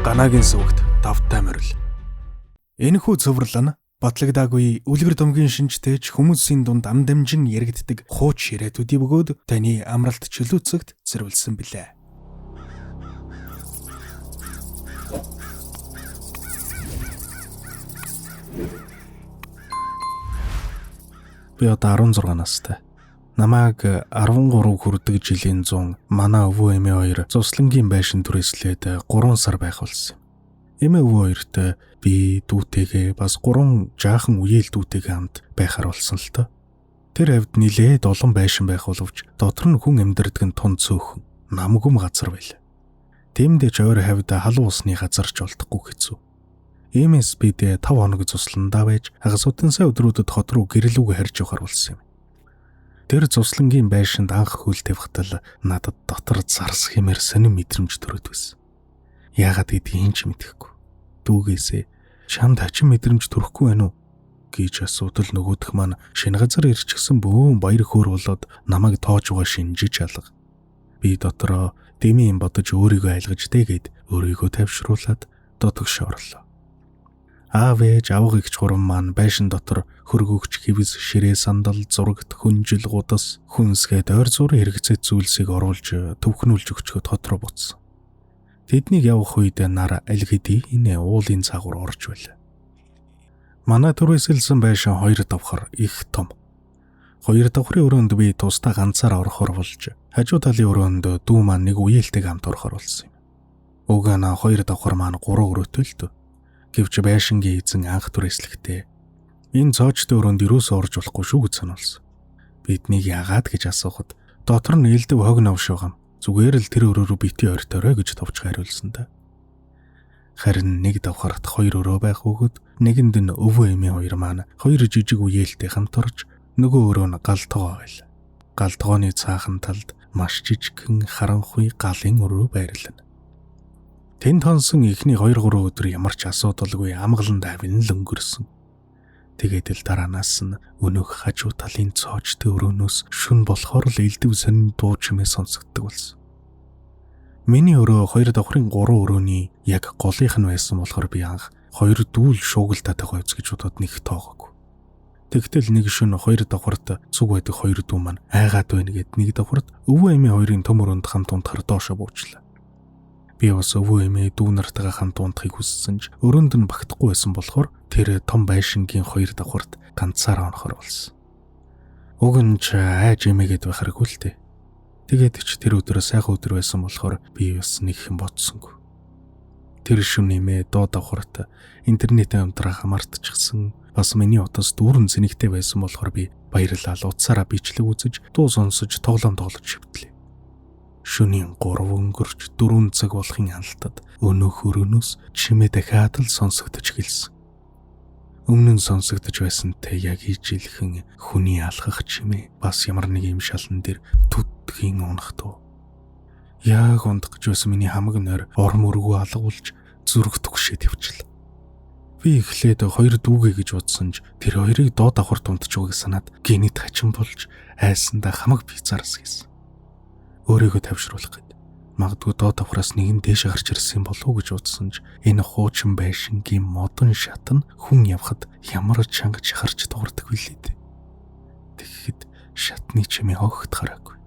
Ганагийн сувагт давттай морил. Энэхүү цуврал нь батлагдаагүй үлгэр домгийн шинжтэй ч хүмүүсийн дунд ам дамжин яригддаг хууч яриа төдий бөгөөд таны амралт чөлөөцөгт зориулсан билээ. Би одоо 16 настай. Намайг 13 хүрдэг жилийн зун манай өвөө эмээ хоёр цуслангийн байшин түрээслээд 3 сар байх болсон юм. Эмээ өвөө хоёртой би дүүтэйгээ бас 3 жаахан үеэл дүүтэйгээ хамт байхаар болсон л тоо. Тэр хавьд нилээд олон байшин байх боловч дотор нь хүн амьдардаг нь тун цөөхөн намгүм газар байл. Тиймдээ ч ойр хавьд халуун усны газар ч олдохгүй хэцүү. Иймээс бид 5 хоног цусландаа байж хагас утансаа өдрүүдэд хот руу гэрэлүүгээ харж явахар болсон юм. Тэр цуслангийн байшинд анх хөл тавихтал надад дотор зарс хэмээр сонин мэдрэмж төрөөд байсан. Яагаад гэдгийг хэн ч мэдэхгүй. Дүүгээсээ чамд хачин мэдрэмж төрөхгүй байна уу гэж асуудал нөгөөх маань шинэ газар ирчихсэн бөөн баяр хөөр болоод намайг тоож байгаа шинжиж алга. Би дотроо дэмий юм бодож өөрийгөө айлгаж тэгээд өөрийгөө тайвшруулад дотогш орлоо. Аав ээж авга эгч гурван маань байшин дотор хөргөгч хэвс ширээ сандал зурагт хүнжил гудас хүнсгээд ойр зуурын хэрэгцээ зүйлсийг оруулж төвхнүүлж өгчхөд хот руу буцсан. Тэднийг явах үед нар аль хэдийн энэ уулын цаагуур орж байлаа. Манай түрээсэлсэн байшин хоёр давхар их том. Хоёр давхрын өрөөнд би тусдаа ганцаар орохоор болж хажуу талын өрөөнд дүү маань нэг үеэлтэйг хамт орохоор болсон юм. Уг нь хоёр давхар маань гурван өрөөтэй л дөө. Гэвч байшингийн эзэн анх түрээслэхдээ энэ цоочтой өрөөнд юусоо орж болохгүй шүү гэж сануулсан. Биднийг яагаад гэж асуухад дотор нь элдв хог новш байгаа юм. Зүгээр л тэр өрөө рүү бити ойртоорой гэж товч хариулсан да. Харин нэг давхарт хоёр өрөө байх бөгөөд нэгэнд нь өвөө эмээ хоёр маань хоёр жижиг үеэлтэй хамт орж нөгөө өрөө нь гал тогоо байл. Гал тогооны цаахан талд маш жижигхэн харанхуй галын өрөө байрлана. Тэнд хонсон эхний 2-3 өдөр ямар ч асуудалгүй амгалан давин л өнгөрсөн. Тэгээд л дараанаас нь өнөөх хажуу талын цоочтой өрөөнөөс шүн болохоор л элдв сонин дуу чимээ сонсогддог болсон. Миний өрөө хоёр давхрын 3 өрөөний яг голынх нь байсан болохоор би анх хоёр дүүл шуугилтаатай гоёц гэж бодоод нэг тоогоогүй. Тэгтэл нэг шүн хоёр давхарт цуг байдаг хоёр дүү маань айгаад байна гэд нэг давхарт өвөө эмээ хоёрын том өрөөнд хамт унтахаар доошо буучлаа. Би бас өвөө эмээ дүү нартайгаа хамт унтахыг хүссэн ч өрөөнд нь багтахгүй байсан болохоор тэр том байшингийн хоёр давхарт ганцаараа онохор болсон. Уг нь ч айж эмээгээд байхааргүй л дээ. Тэгээд ч тэр өдөр сайхан өдөр байсан болохоор би бас нэг юм бодсонгүй. Тэр шүн эмээ дуу давхарт интернетийн хамтрааха мартчихсан. Бас миний утас дүүрэн зэнэгтэй байсан болохоор би баярлал утсаараа бичлэг үзэж дуу сонсож тоглоом тоглож шивтлээ. Шөнийн 3 өнгөрч 4 цаг болохын алтад өнөөх өрөөнөөс чимээ дахиад л сонсогдож эхэлсэн. Өмнө нь сонсогдож байсантай яг ижилхэн хүний алхах чимээ бас ямар нэг юм шалан дээр түтгийн унах дуу. Яг унтах гэж байсан миний хамаг нойр орм өргөө алгуулж зүрх түгшээд явчлаа. Би эхлээд хоёр дүүгээ гэж бодсон ч тэр хоёрыг доо давхар тунтч байгааг санаад гинэт хачин болж айсандаа хамаг би зарс гэсэн. Өөрийгөө тайвшруулах гээд магадгүй доо давхраас нэгэн дээш гарч ирсэн болов уу гэж бодсон ч энэ хуучин байшингийн модон шат нь хүн явхад ямар чанга чахарч дуурдаг билээ дээ. Тэгэхэд шатны чимээ огт гараагүй.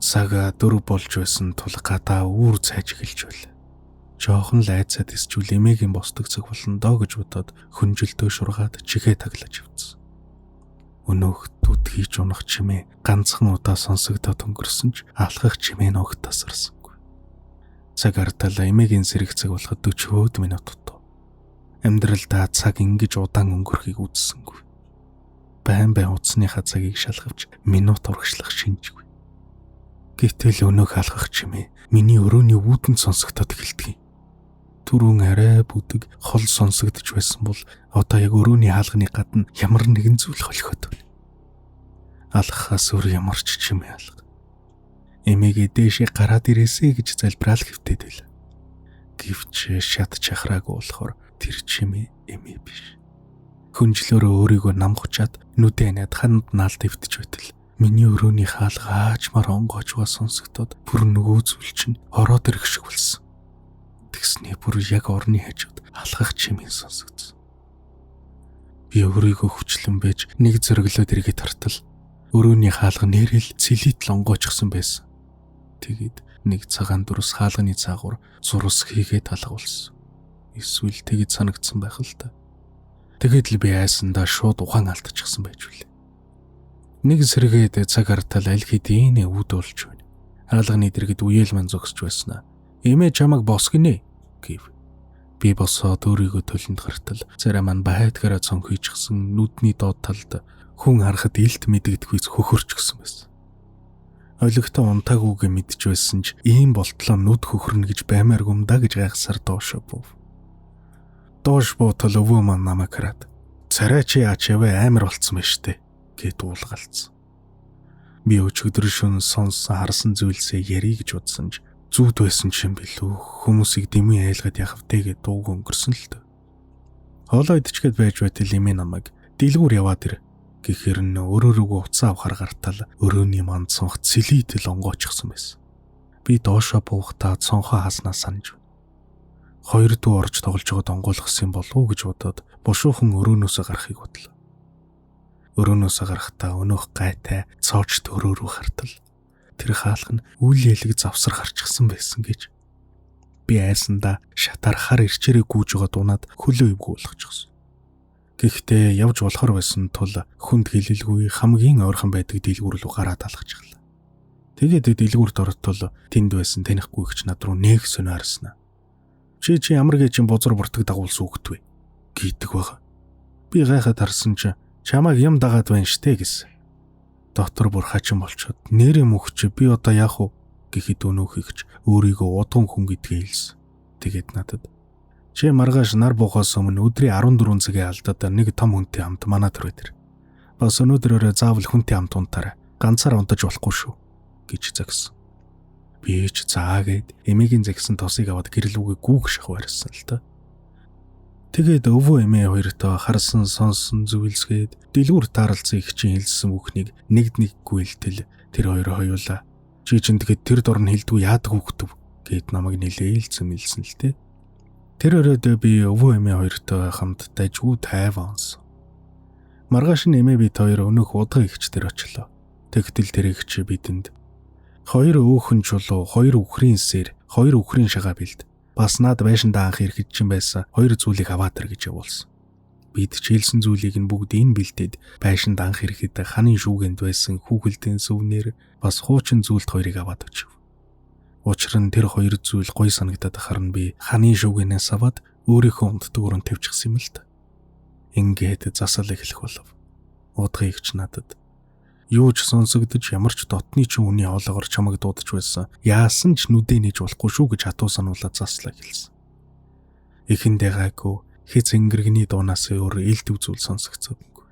Цаг 4 болж байсан тул гадаа үүр цайж эхэлж байлаа. Жохон л айцаад эсчүүл эмээгийн босдог цаг болно доо гэж бодоод хөнжилдөө шургаад чихээ таглаж явцсан. Өнөөх түтгийж унах чимээ ганцхан удаа сонсогдоод өнгөрсөн ч алхах чимээ нь огт тасарсангүй. Цаг артал эмээгийн сэрэг цаг болоход 40 минут дутуу. Амьдралдаа цаг ингэж удаан өнгөрөхийг үзсэнгүй. Байн байн утасныхаа цагийг шалгавч минут урагшлах шинжгүй. Гэтэл өнөөх алхах чимээ миний өрөөний үүдэнд сонсогдоод эхэлдэг юм. Түрүүн арай бүдэг хол сонсогдож байсан бол одоо яг өрөөний хаалганы гадна ямар нэгэн зүйл холхиод байна. Алхахаас өөр ямар ч чимээ алга. Эмээгээ дээшээ гараад ирээсэй гэж залбираал хэвтээд байла. Гэвч шат чахраагүй болохоор тэр чимээ эмээ биш. Хөнжлөөрөө өөрийгөө намхучаад нүдэ аниад ханд наалд эвдэж байтал миний өрөөний хаалга аажмаар онгоожгаа сонсогдоод бүр нөгөө зүйл чинь ороод ирэх шиг болсон. Тэгсний Хаалганы бүр яг орны хажууд алхах чимээ сонсогдсон. Би өөрийгөө хүчлэн байж нэг зориглоод эргээд хартал өрөөний хаалга нэрэл цэлит лонгоочсон байсан. Тэгээд нэг цагаан дүрс хаалганы цаагуур зурус хийгээд алгуулсан. Эсвэл тэгж санагдсан байх л та. Тэгээд л би айсандаа шууд ухаан алдчихсан байж үлээ. Нэг сэргээд цаг хартал аль хэдийн үүд болж байна. Хаалганы дэргэд үеэл мань зогсож байснаа. "Эмээ чамайг босгоно" гэв. Би босоод өөрийгөө төлөнд гартал царай маань байдгаараа цонхийчихсан нүдний доод талд хүн харахад илт мэдэгдэхүйц хөхөрчихсөн байсан. Олигтой унтаагүйгээ мэдж байсан ч ийм болтлоо нүд хөхөрнө гэж баймааргүй юм да гэж гайхсаар доошо буув. Доош буутал өвөө маань намайг хараад "Царай чи ачаавэ амар болцсон байж тээ" гэд уулгалцсан. Би өчигдөр шөнө сонсон харсан зүйлсээ ярий гэж бодсон ч зүүд байсан ч юм билүү хүмүүсийг дэмий айлгаад явах вэ гэд дууг өнгөрсөн л дөө. Хоолоо идчихэд байж байтал эмээ намайг дэлгүүр яваад ир гэхээр нь өөрөө рүүгөө уцаа авахар гартал өрөөний манд цонх цэлийтэл онгоочсон байсан. Би доошоо буухдаа цонхоо хааснаа санаж байна. Хоёр дүү орж тоглож байгаад онгойлгосон юм болов уу гэж бодоод бушуухан өрөөнөөсөө гарахыг бодлоо. Өрөөнөөсөө гарахдаа өнөөх гайтай цооч төрөө рүү хартал тэр хаалга нь үл ялэг завсар харчихсан байсан гэж. Би айсандаа шатаар хар ирчээрээ гүйж байгаа дунаад хөлөө эвгүй болгочихсон. Гэхдээ явж болохоор байсан тул хүнд хилэлгүй хамгийн ойрхон байдаг дэлгүүр рүү гараад алхажглаа. Тэгээд дэлгүүрт оротол тэнд байсан танихгүй ихч над руу нээх сонио харсан. Чи чи ямар гэж юм бозор буртаг дагуулсан үгт вэ гэдэг баг. Би гайхаад харсан чи чамайг юм дагаад байна штэ гэсэн. Дотор бүр хачин болчоод нэрээ мөхч би одоо яах вэ гэхэд өнөөх ихч өөрийгөө удган хүн гэдгээ хэлсэн. Тэгээд надад чи маргааш нар буухаас өмнө өдрийн 14 цагийн алдаад нэг том хүнтэй хамт манай төрөө тэр. Бас өнөөдөр өрөө заавал хүнтэй хамт унтаарай. Ганцаар унтаж болохгүй шүү гэж загсан. Би ч заа гэд эмээгийн загсан тосыг аваад гэрэл үгээ гүүх шахав барьсан л та. Тэгээд өвөө эмээ хоёртоо харсан сонсон зүйлсгээд дэлгүүр таарлцсан их чинь хэлсэн бүхнийг нэг нэггүй илтэл тэр хоёр хоёулаа. Чи чинь тэгэд тэр дор нь хэлдэггүй яадаг хүүхдв гэд намайг нилээл зэмлсэн л тэ. Тэр өрөөдөө би өвөө эмээ хоёртой хамт дажгүй 50 онсон. Маргааш нь эмээ бид хоёр өнөөх удаа ихч дээр очлоо. Тэгтэл тэр ихч бидэнд хоёр өөхөн чулуу, хоёр үхрийн сэр, хоёр үхрийн шагаа бэлд. Бас над байшиндаа анх ирэхэд чинь байсан хоёр зүйлийг аваад ир гэж явуулсан. Бид ч хэлсэн зүйлийг нь бүгдийг нь бэлдээд байшинд анх ирэхэд ханын шүүгэнд байсан хүүхэлдийн сүвнэр бас хуучин зүйлт хоёрыг аваад очив. Учир нь тэр хоёр зүйл гоё санагдаад харна би ханын шүүгэнээс аваад өөрийнхөө унтдаг өрөөнд тавьчихсан юм л та. Ингээд засал эхлэх болов. Удгыг ч надад юу ч сонсогдож ямар ч дотны ч үний хоолоогоор чамайг дуудаж байсан. Яасан ч нүдээ нээж болохгүй шүү гэж хатуу сануулаад заслаа хэлсэн. Эхэндээ гайгүй хэз ингэрэгний дуунаас өөр элдв зүйл сонсогдсонгүй.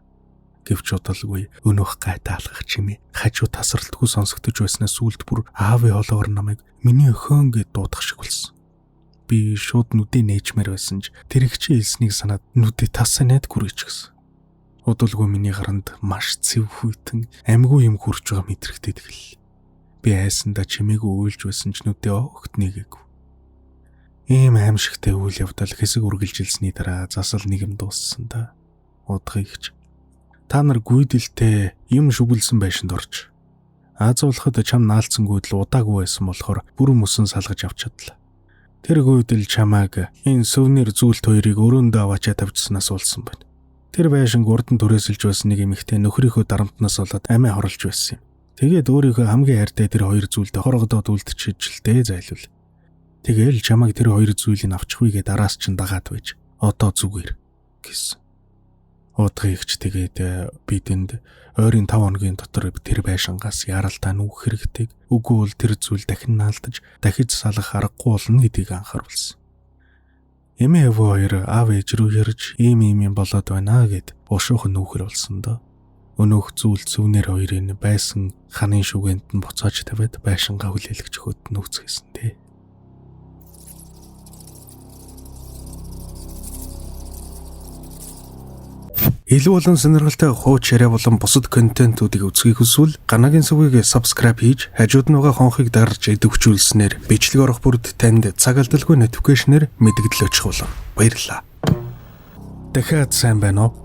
Гэвч удалгүй өнөөх гайтай алхах чимээ хажуу тасралтгүй сонсогдож байснаас сүлд бүр аавын хоолоогоор намайг миний охин гэд дуудах шиг болсон. Би шууд нүдээ нээчмээр байсан ч тэр их чи хэлснийг санаад нүдээ тасаа найд гүрээчихсэн. Удалгүй миний гаранд маш цэв хүйтэн амьгүй юм хурж байгаа мэдрэгдээд эхэллээ. Би айсандаа чимээгүй уйлж байсан ч нүдээ огт нэгээгүй. Ийм аимшигтай үйл явдал хэсэг үргэлжилсэний дараа засал нэгм дууссан да. Удгыг ч та нар гүйдэлтэй юм шүглсэн байшинд орж аз болоход чам наалцсан гүйдэл удаагүй байсан болохоор бүр мөсөн салгаж авч чадлаа. Тэр гүйдэл чамааг энэ сувнир зүйлт хоёрыг өрөөндөө аваачаа тавьчихснаас болсон байна. Тэр байшинг урд нь түрээсэлж байсан нэг эмэгтэй нөхрийнхөө дарамтнаас болоод амиа хорлож байсан юм. Тэгээд өөрийнхөө хамгийн хайртай тэр хоёр зүйлдээ хорогдоод үлдчихэж л дээ зайлвал. Тэгээл чамайг тэр хоёр зүйлийг авчихвээ гэдээ араас чинь дагаад байж. Одоо зүгээр гэсэн. Удгыг ч тэгээд бидэнд ойрын 5 хоногийн дотор тэр байшингаас яралтаа нүүх хэрэгтэй. Үгүй бол тэр зүйл дахин наалдаж дахиж салах аргагүй болно гэдгийг анхааруулсан. Эмээ өвөө хоёр аав ээж рүү ярьж ийм ийм юм болоод байна гэд бушуухан нүүхэр болсон доо. Өнөөх зүйл зүвнэр хоёрын байсан ханын шүгэнд нь буцааж тавиад байшингаа хүлээлгэж өгөөд нүүцгээсэн дээ. Илүү олон сонирхолтой хууч яриа болон бусад контентуудыг үзэхийг хүсвэл Ганагийн сүгийг subscribe хийж хажууд нь байгаа хонхыг дарж идэвхжүүлснээр бичлэг орох бүрд танд цаг алдалгүй notification-ээр мэдэгдэл очих болно. Баярлалаа. Дахиад сайн байна уу?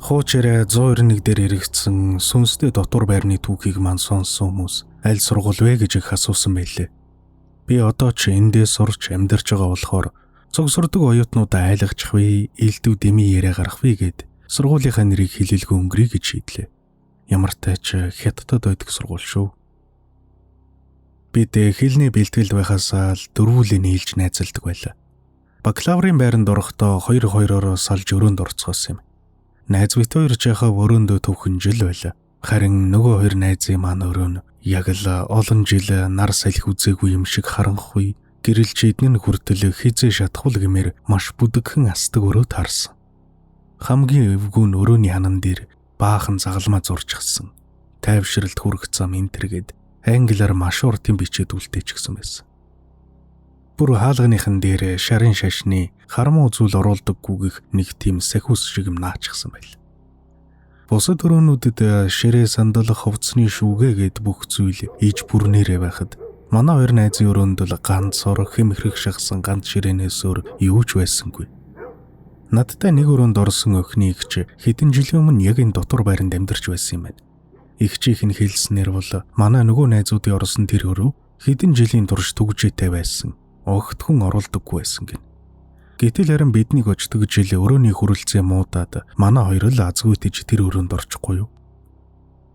Хууч яриа 191 дээр яригдсан сүнстэй дотор байрны түүхийг мань сонсон хүмүүс аль сургууль вэ гэж их асуусан байлээ. Би одоо ч эндээ сурч амьдарч байгаа болохоор цуг сурдаг оюутнуудаа айлгачих вэ, элдв дэмий яриа гарах вэ гэд сургуулийнхаа нэрийг хэлэлгүй өнгөрье гэж шийдлээ. Ямар ч хятадд байдаг сургууль шүү. Бид хэлний бэлтгэлд байхасаа л дөрвүүлээ нийлж найзалдаг байлаа. Бакалаврын байранд орохдоо хоёр хоёроор салж өрөөнд орцгоосон юм. Найз бит хоёр ч яхаа өрөөндөө төвхөн жил байлаа. Харин нөгөө хоёр найзын маань өрөө нь яг л олон жил нар салхи үзээгүй юм шиг харанхуй гэрэлж эдэн нь хүртэл хизээ шатхуул гэмээр маш бүдэгхэн астдаг өрөө таарсан. Хамгийн эвгүй нь өрөөний ханан дээр баахан загалмаа зурчихсан. Тайвшралд хүрэх зам энтергээд англиар маш уртын бичээд үлдээчихсэн байсан. Бүр хаалганыхан дээр шарын шашны хармуу зүйл оруулдаггүй гэх нэг тийм сахиус шиг юм наачихсан байл. Бусад өрөөнүүдэд ширээ сандал хувцсны шүүгээ гэд бүх зүйл иж бүрнээрээ байхад манай хоёр найзын өрөөнд л ганц ор хэмхрэх шахсан ганц ширээнээс өөр юу ч байсангүй. Надтай нэг өрөөнд орсон охины эгч хэдэн жилийн өмнө яг энэ дотор байранд амьдарч байсан юм байна. Эгчийнх нь хэлснээр бол манай нөгөө найзуудын орсон тэр өрөө хэдэн жилийн турш түгжээтэй байсан. Огт хүн оруулдаггүй байсан гин. Гэтэл харин биднийг очдог жил өрөөний хүрэлцээ муудаад манай хоёр л азгүйтэж тэр өрөөнд орчихгүй юу?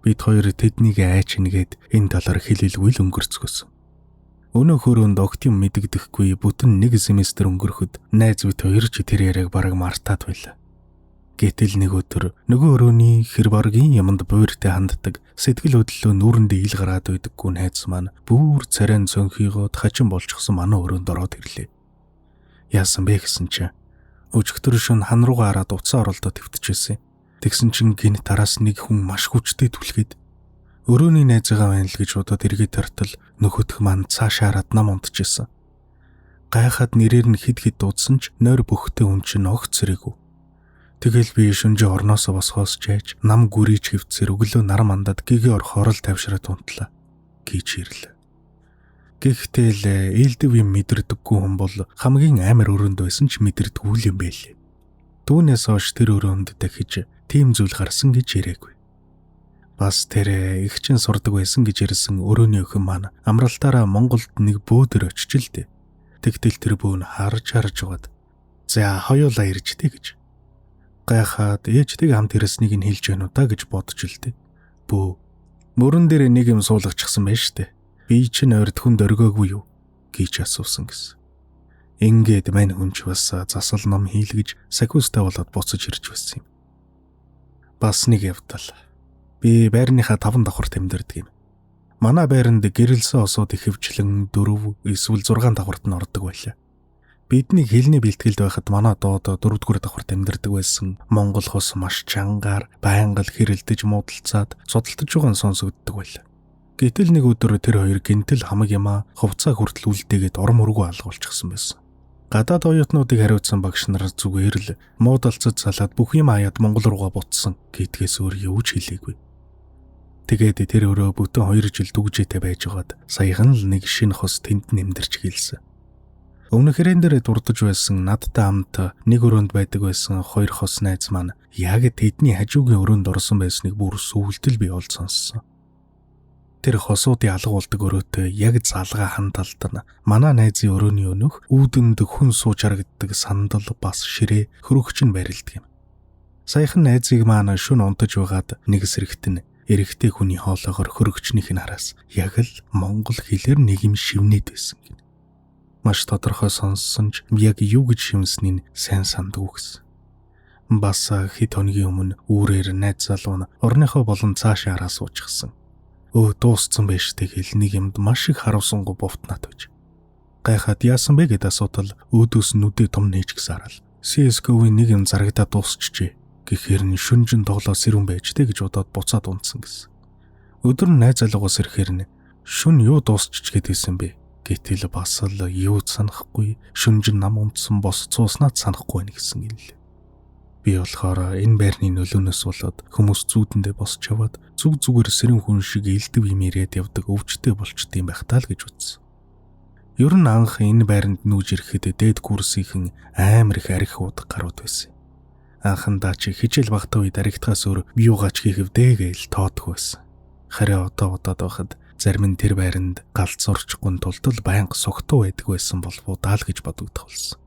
Бид хоёр тэднийг айчнгээд энэ талаар хэлэлгүй л өнгөрцгөөсөн. Өнөөх өрөөнд огт юм мэдэгдэхгүй бүтэн нэг семестр өнгөрөхөд найз бит хоёр ч тэр яриаг бараг мартаад байлаа. Гэтэл нэг өдөр нөгөө өрөөний хэр баргийн юмд буйртай ханддаг сэтгэл хөдлөлөө нүүрэндээ ил гараад байдаггүй найз маань бүр царайн цонхийгоод хачин болчихсон манай өрөөнд ороод ирлээ. Яасан бэ гэсэн чинь өчигдөр шөнө хан руугаа хараад утсаа оролдоо твтчихсэн. Тэгсэн чинь гинт араас нэг хүн маш хүчтэй түлхээд өрөөний найзыгаа байна л гэж бодоод эргээд тартал нөхөдх маань цаашаараад нам унтчихсан. Гайхаад нэрээр нь хэд хэд дуудсан ч нойр бөхтэй хүн чинь огт сэрээгүй. Тэгэл би шүнжээ орноосоо босгоос чайж нам гүрийч хөвцөр өглөө нар мандад гэгээ орохоор л тавшраад унтлаа гэж ирлээ. Гэхдээ л ээлдэв юм мэдэрдэггүй хүн бол хамгийн амар өрөөнд байсан ч мэдэрдэггүй юм байлээ. Түүнээс хойш тэр өрөөнд дахиж тийм зүйл гарсан гэж яриаггүй. Бас тэр эгчин сурдаг байсан гэж ярьсан өрөөний охин маань амралтаараа Монголд нэг бөө дээр очиж л дээ. Тэгтэл тэр бөө нь харж харж байгаад за хоёулаа ирж дээ гэж. Гайхаад ээжтэйг хамт ирснийг нь хэлж байна уу да гэж бодож л дээ. Бөө мөрөн дээр нэг юм суулгачихсан байж штэ. Би чинь ойрд хүнд оргиогүй юу гэж асуусан гэсэн. Ингээд мань хүн ч бас засал ном хийлгэж сахиустай болоод буцаж ирж байсан юм. Бас нэг явдал. Би байрныхаа 5 давхарт амьдардаг юм. Манай байранд гэрэлсэн осууд ихэвчлэн 4 эсвэл 6 давхарт нь ордог байлаа. Бидний хэлний бэлтгэлд байхад манай доод 4-р давхарт амьдардаг байсан Монгол хос маш чангаар байнга л хэрэлдэж муудалцаад судалтаж байгаа нь сонсогддог байлаа. Гэтэл нэг өдөр тэр хоёр гинтэл хамаг юмаа хувцаа хүртэл үлдээгээд орон мөргөө алгуулчихсан байсан. Гадаад оюутнуудыг хариуцсан багш нар зүгээр л муудалцаж салаад бүх юм хаяад Монгол руугаа буцсан гэдгээс өөр юу ч хэлээгүй. Тэгээд тэр өрөө бүтэн 2 жил дүгжээтэй байж байгаад саяхан л нэг шинэ хос тэнд нэмдэрч гэлсэн. Өмнөх хэрээн дээр дурдж байсан надтай хамт нэг өрөөнд байдаг байсан хоёр хос найз маань яг тэдний хажуугийн өрөөнд орсон байсныг бүр сүултэл би олж сонссон. Тэр хосуудын алга болдог өрөөтэй яг залгаа хан талд нь манай найзын өрөөний өнөөх үүдэнд хүн сууж харагддаг сандал бас ширээ хөрөгч нь барилдаг юм. Саяхан найзыг маань шүн унтаж байгаад нэг сэрэгт нь эрэгтэй хүний хоолоогоор хөрөгчнийх нь хараас яг л монгол хэлээр нэг юм шивнээд байсан гин. Маш тодорхой сонссон ч яг юу гэж шивнэснийг сайн сандгүй гэсэн. Бас хэд хоногийн өмнө үүрээр найз залуу нь орныхоо болон цаашаа хараа суучихсан. Өө дууссан байж тэгэл нэг юмд маш их харуулсангу бувтнаад байж. Гайхаад яасан бэ гэд асуудал өөдөөс нүдээ том нээж гисэн харал. CS:GO-ийн нэг юм зарагдаад дуусчихжээ. Гэхээр нь шүнжин тоглоо сэрүүн байж тэ гэж бодоод буцаад унтсан гэсэн. Өдөр нь найз залуугаас ирэхээр нь шүн юу дуусчих гэдээсэн бэ? Гэтэл бас л юу ч санахгүй шүнжин нам унтсан бос цууснаад санахгүй байна гэсэн юм лээ. Би болохоор энэ байрны нөлөөнөөс болоод хүмүүс зүүдэндээ босч яваад зүг зүгээр сэрэн хүн шиг элдв юм ирээд явдаг өвчтэй болчт юм байх таа л гэж үзсэн. Ер нь анх энэ байранд нүүж ирэхэд дээд курсийнхэн амар их арх уудаг гарууд байсан. Анхандаа чи хичээл багтаа үед архитгаас өөр юугаач хийх вдэ гээл тоодгүй байсан. Харин одоо бодоод байхад зарим нь тэр байранд галзуурч тулд л байнга согтуу байдаг байсан болов уу даа л гэж бодогдох болсон.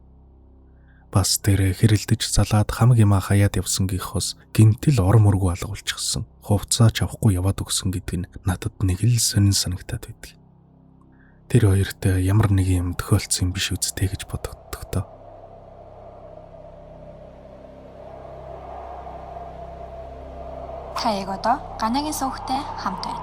Бас тэр хэрэлдэж залаад хамаг юмаа хаяад явсан гих бас гинтэл ор мөргөө алгуулчихсан. Хувцаа ч авахгүй яваад өгсөн гэдэг нь надад нэг л сонин санагтаад байдаг. Тэр хоёрт ямар нэг юм тохиолдсон юм биш үсттэй гэж бодогддог тоо. Та яг одоо Ганагийн сувгтай хамт байна.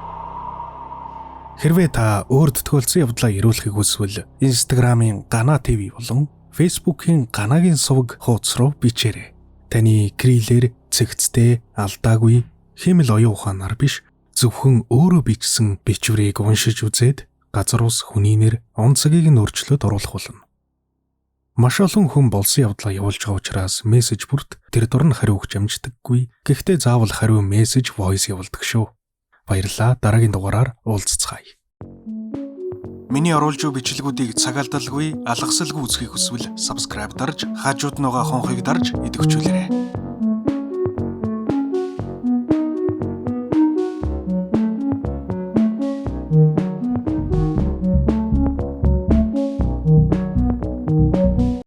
Хэрвээ та өөрт тохиолдсон явдлаа ирүүлэхийг хүсвэл Instagram-ын Гана ТV болон Facebook-ийн Ганагийн сувг хуудас руу бичээрэй. Таны крилэр цэгцтэй, алдаагүй, хиймэл оюун ухаанаар биш, зөвхөн өөрөө бичсэн бичвэрийг уншиж үзээд газар ус хүний нэр, он цагийг нь өөрчлөөд оруулах болно. Маш олон хүн болсон явдлаа явуулж байгаа учраас мессеж бүрт тэр дур нь хариу өгч амждаггүй. Гэхдээ заавал хариу мессеж voice явуулдаг шүү. Баярлалаа. Дараагийн дугаараар уулзцгаая. Миний оруулж буй бичлэгүүдийг цагаалдалгүй, алгасалгүй үзэхийг хүсвэл subscribe дарж, хажууд нь байгаа хонхыг дарж идэвхжүүлээрэй.